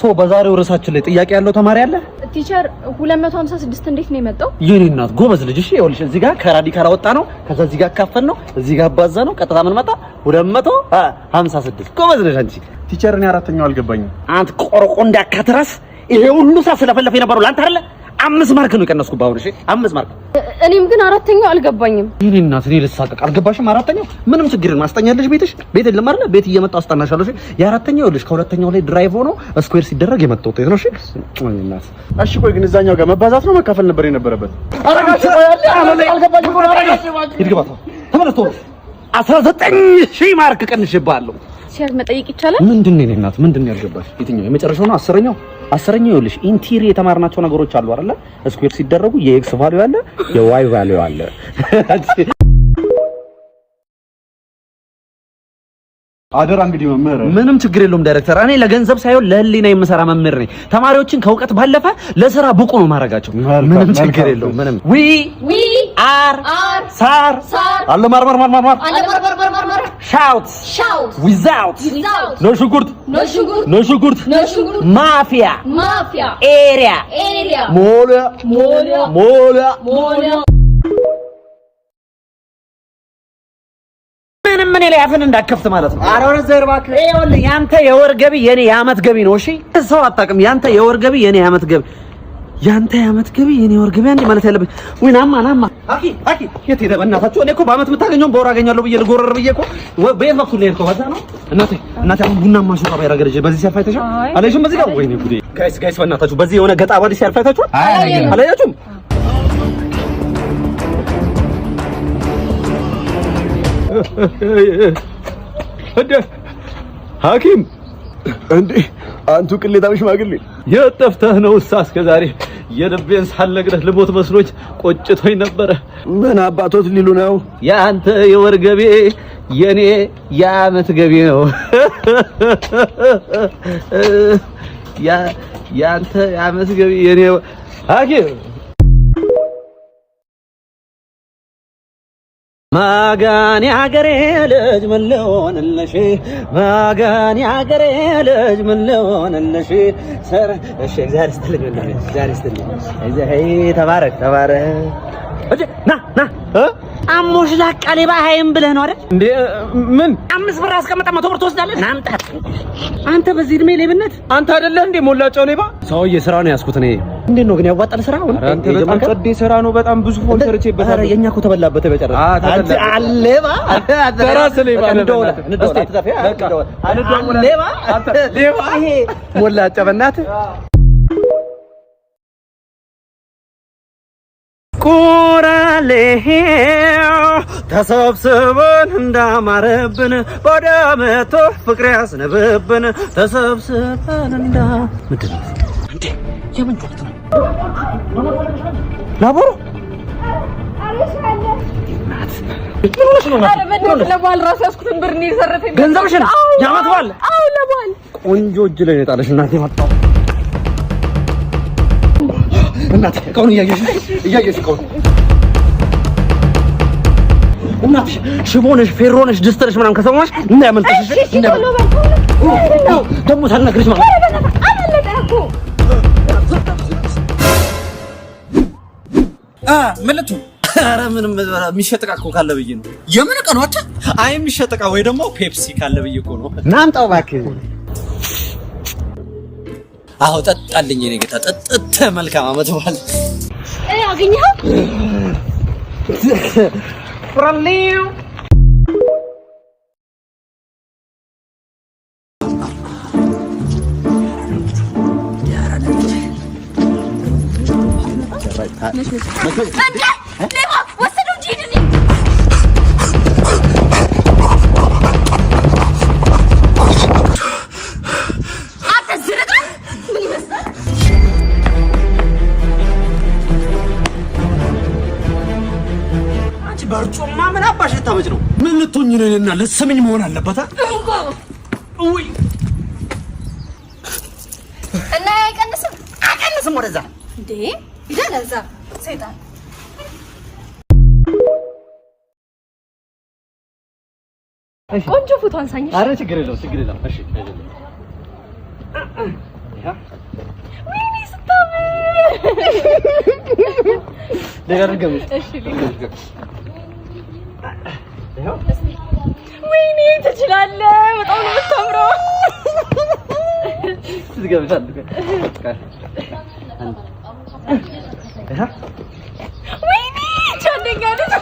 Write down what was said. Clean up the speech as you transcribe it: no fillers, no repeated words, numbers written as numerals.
So በዛሬው ርዕሳችን ላይ ጥያቄ ያለው ተማሪ አለ? Teacher፣ 256 እንዴት ነው የመጣው? የኔ እናት፣ ጎበዝ ልጅ። እሺ፣ ይኸውልሽ፣ እዚህ ጋር ከ radical አወጣ ነው፣ ከዛ እዚህ ጋር አካፈል ነው፣ እዚህ ጋር አባዛ ነው፣ ቀጥታ ምን መጣ? 256። ጎበዝ ነሽ አንቺ። Teacher፣ እኔ አራተኛው አልገባኝም። አንተ ቆርቆ እንዳካትራስ፣ ይሄ ሁሉ ሳስለፈለፍ የነበረው ለአንተ አይደለ? 5 mark ነው የቀነስኩብህ አሁን። እሺ፣ 5 mark። እኔም ግን አራተኛው አልገባኝም። የኔ እናት፣ እኔ ልሳቀቅ። አልገባሽም? አራተኛው ምንም ችግር የለም። ማስጠኛለሽ ቤትሽ ቤት የለም አይደለ? ቤት እየመጣሁ አስጠናሻለሁ። እሺ፣ የአራተኛው ይኸውልሽ ከሁለተኛው ላይ derive ሆኖ square ሲደረግ የመጣው ውጤት ነው። እሺ የኔ እናት። እሺ ቆይ ግን እዛኛው ጋር መባዛት ነው መካፈል ነበር የነበረበት? አልገባሽም? ሂድ ግባ፣ ተመለስ ቶሎ። 19,000 mark ቀንሼብሃለሁ። Teacher፣ መጠየቅ ይቻላል? ምንድን ነው የኔ እናት? ምንድን ነው ያልገባሽ? የትኛው? የመጨረሻው ነው? 10ኛው? 10ኛው ይኸውልሽ in theory የተማርናቸው ነገሮች አሉ አይደለ? Square ሲደረጉ የ x value አለ፣ የ y value አለ። አደራ እንግዲህ መምህር። ምንም ችግር የለውም ዳይሬክተር። እኔ ለገንዘብ ሳይሆን ለህሊና የምሰራ መምህር ነኝ። ተማሪዎችን ከእውቀት ባለፈ ለስራ ብቁ ነው ማድረጋቸው። ምንም ችግር የለውም። ምንም we we are are ሳር ሳር አለ ማር ማር ማር ማር ማር አለ ማር ማር ማር ማር shout shout without without no ሽንኩርት no ሽንኩርት no ሽንኩርት no ሽንኩርት ማፊያ ማፊያ area area ሞላ ሞላ ሞላ ሞላ። ምንም እኔ ላይ አፍን እንዳከፍት ማለት ነው። ኧረ ወደ ዘር እባክህ። ይኸውልህ ያንተ የወር ገቢ የኔ የዓመት ገቢ ነው። እሺ፣ ሰው አታውቅም። ያንተ የወር ገቢ የኔ የዓመት ገቢ፣ ያንተ የዓመት ገቢ የኔ የወር ገቢ አንዴ ማለት ያለብኝ። ወይ ናማ ናማ፣ አኪ አኪ የት ሄደ? በእናታችሁ፣ እኔ እኮ በዓመት የምታገኘውን በወር አገኛለሁ ብዬ ልጎረር ብዬ እኮ በየት በኩል ነው የሄድከው? በዛ ነው እናቴ። እናቴ፣ አሁን ቡናማ ሹራብ ያደረገ ልጅ በዚህ ሲያልፍ አይተሻል? አላየሽም? በዚህ ጋር፣ ወይኔ ጉዴ! Guys, guys፣ በእናታችሁ በዚህ የሆነ ገጣ ባዲ ሲያልፍ አይታችኋል? አላያችሁም? እንዴ ሐኪም፣ እንዴ አንቱ ቅሌታም ሽማግሌ፣ የት ጠፍተህ ነው? እሳ እስከ ዛሬ የልቤን ሳልነግረህ ልሞት መስሎኝ ቆጭቶኝ ነበረ። ምን አባቶት ሊሉ ነው? የአንተ የወር ገቢ የኔ የዓመት ገቢ ነው። የአንተ የዓመት ገቢ የኔ ሐኪም ማጋን ያገሬ ልጅ ምን ልሆንልሽ? ማጋን ያገሬ ልጅ ምን ልሆንልሽ? ሰር እሺ፣ እግዚአብሔር ይስጥልኝ ወንድሜ፣ እግዚአብሔር ይስጥልኝ። እግዚአብሔር ተባረክ፣ ተባረክ። እጄ ና ና፣ አሞሽ ላቃ ሌባ ሃይም ብለህ ነው አይደል? እንዴ ምን? 5 ብር አስቀምጠህ 100 ብር ትወስዳለህ? ና አምጣ። አንተ በዚህ እድሜ ሌብነት? አንተ አይደለህ እንዴ ሞላጫው ሌባ? ሰውዬ፣ ስራ ነው ያዝኩት እኔ። እንዴት ነው ግን፣ ያዋጣል ስራ አሁን? ኧረ አንተ በጣም ጸዴ ስራ ነው። በጣም ብዙ phone ሰርቼበታለሁ። ኧረ የኛ እኮ ተበላበት በጨረሰ። ተበላበት። አንተ ሌባ፣ በራስህ ሌባ ነህ። እንደውላ በእናትህ። እንደውላ እስቲ አትጠፊ፣ በቃ እንደውላ ሌባ አንተ ሌባ። ይሄ ሞላጫ በእናትህ። ቆራሌ ተሰብስበን እንዳማረብን ወደ መቶ ፍቅር ያስነብብን ተሰብስበን እንዳ ምንድን ነው እንዴ? የምን ጩኸት ነው? ላቦሮ ምን ሆነሽ ነው? ኧረ በእናትህ፣ ለበዓል ራሱ ያዝኩትን ብር ነው የዘረፈኝ። ገንዘብሽን? የዓመት በዓል? አዎ፣ ለበዓል። ቆንጆ እጅ ላይ ነው የጣለሽ እናቴ። መጣሁ እናቴ። እቃውን እያየሽ እያየሽ እቃውን እናትሽ ሽቦ ነሽ፣ ፌሮ ነሽ፣ ድስት ነሽ ምናምን ከሰማሽ እንዳያመልጥሽ። እሺ፣ ደግሞ ሳልነግርሽ ማለት አመለጠህ እኮ። ምን ልትሆን? ኧረ ምንም፣ የሚሸጥ ዕቃ እኮ ካለ ብዬ ነው። የምን ዕቃ ነው አንተ? አይ፣ የሚሸጥ ዕቃ ወይ ደግሞ ፔፕሲ ካለ ብዬ እኮ ነው። ና አምጣው እባክህ። አዎ፣ ጠጣልኝ የኔ ጌታ፣ ጠጥተህ መልካም ዓመት በዓል። አገኘኸው? ፍራሊው። እንዴ ሌባ ወሰደው እንጂ ሂድ። አንተ ዝርጥርጥ ምን ይመስላል? አንቺ በርጩማ ምን አባሽ ልታመጭ ነው? ምን ልትሆኝ ነው? እኔና ልትስምኝ መሆን አለበት። ውይ። እና አይቀንስም? አቀንስም ወደዛ። እንዴ ይደለዛ ሰይጣን። ቆንጆ ፎቶ አንሳኝ። አረ ችግር የለውም፣ ችግር የለውም። እሺ። ወይኔ ስታምር! ሌላ ድገም። እሺ ወይኔ ትችላለህ። በጣም ነው የምታምረው። ወይኔ አንደኛ ነች።